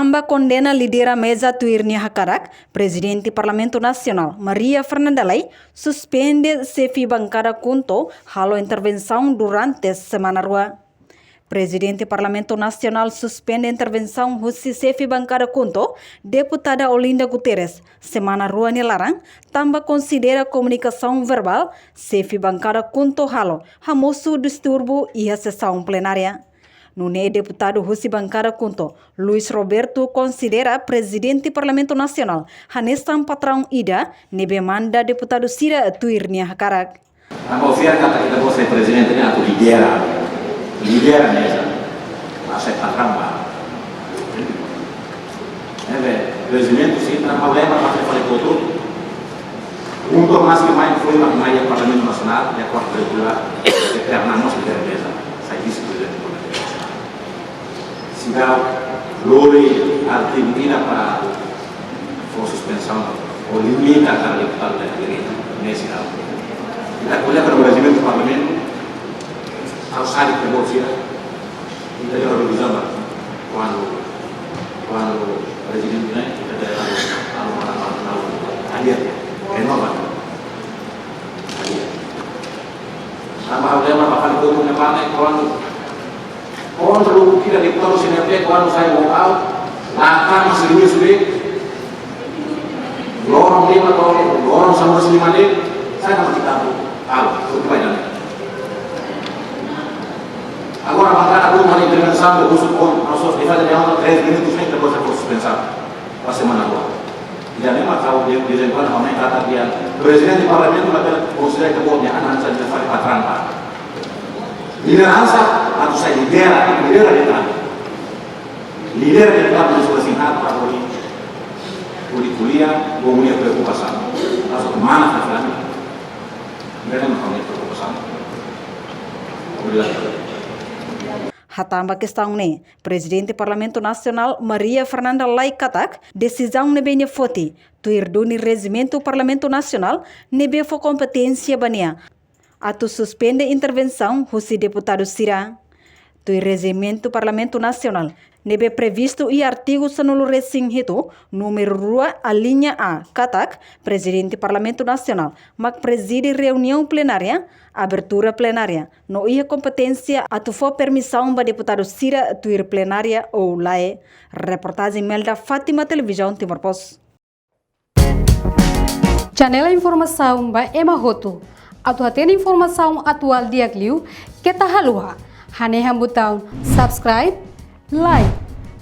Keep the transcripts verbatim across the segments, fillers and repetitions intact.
Tanba kondena lidera meza tuir nia hakarak, Prezidente Parlamentu Nasionál, Maria Fernanda Lay, suspende xefe bankada KHUNTO halo intervensaun durante semana rua. Prezidente Parlamentu Nasionál suspende intervensaun husi xefe bankada KHUNTO, Deputada Olinda Guterres, semana rua nia laran, tanba konsidera komunikasaun verbál xefe bankada KHUNTO halo hamosu disturbu iha sesaun plenária. Nune'e deputadu husi bankada KHUNTO, Luis Roberto, konsidera Prezidente Parlamentu Nasionál hanesan patraun ida ne'ebé manda deputadu sira tuir nia hakarak. Tanba fiar katak ita-boot sai prezidente ne'e atu lidera, lidera meza, atu sai patraun ba. Ne'ebé, prezidente sira, tanba lema, atu fali kotuk. KHUNTO maske mai foi, mak mai iha Parlamentu Nasionál, iha kuartu regulár, eterna mós lidera meza, sai vise-prezidente Parlamentu Nasionál. Seidauk lori artigu ida para fó suspensaun ou limita para deputadu da direita, ne'e seidauk. Ita ko'alia ba rejimentu parlamentu, ha'u sala ke bosira, ita iha revizaun ba, kuandu, kuandu rejimentu ne'e, ita iha, anu, anu, anu, anu, hadir, renova, hadir. Tanba ha'u lembra ba fali kotuk ne'ebá ne'e, kuandu kontra lubuk ida deputadu sira ne'ebé kuandu sai vokál, lata masih dulu sudah. Loron lima atau loron sama si lima de'it, sai nama kita tu. Halo, tutu bai dame. Agora, bankada KHUNTO halo intervensaun, husu kon, nossos de fato de aula, três minutos, nem que você for suspensado. Ba semana rua. Ida-ne'e mak ha'u de, de vez em quando, ha'u hanoin katak dehan, prezidente parlamentu labele konsidera ke-boot nia anansa de fali patraun ba. Lideransa, atu sai lidera, atu lidera de tan. Lidera de tan, mas sudah singkat, para boli, boli ko'alia, boli preokupasaun. Atu mana ke fali. Ida-ne'e mak ha'u-nia preokupasaun. Obrigadu. Hatán ba kestaun ne'e, Prezidente Parlamentu Nasionál, Maria Fernanda Lay, katak desizaun ne'ebé nia foti tuir duni rejimentu Parlamentu Nasionál ne'ebé fó kompeténsia ba nia atu suspende intervensaun husi deputadu sira. Tuir rejimentu Parlamentu Nasionál ne'ebé previstu iha artigu sanulu-resin-hitu, númeru rua, alínea A, katak Prezidente Parlamentu Nasionál mak prezide reuniaun plenária, abertura plenária, no iha kompeténsia atu fó permisaun ba deputadu sira tuir plenária ou lae. Reportajen Melda Fátima, Televizaun Timor Post. Janela informasaun ba ema hotu. Atu hatene informasaun atuál di'ak liu, keta haluha hanehan butaun subscribe, like,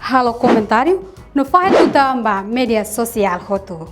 halo komentáriu, no fahe tutan ba média sosiál hotu.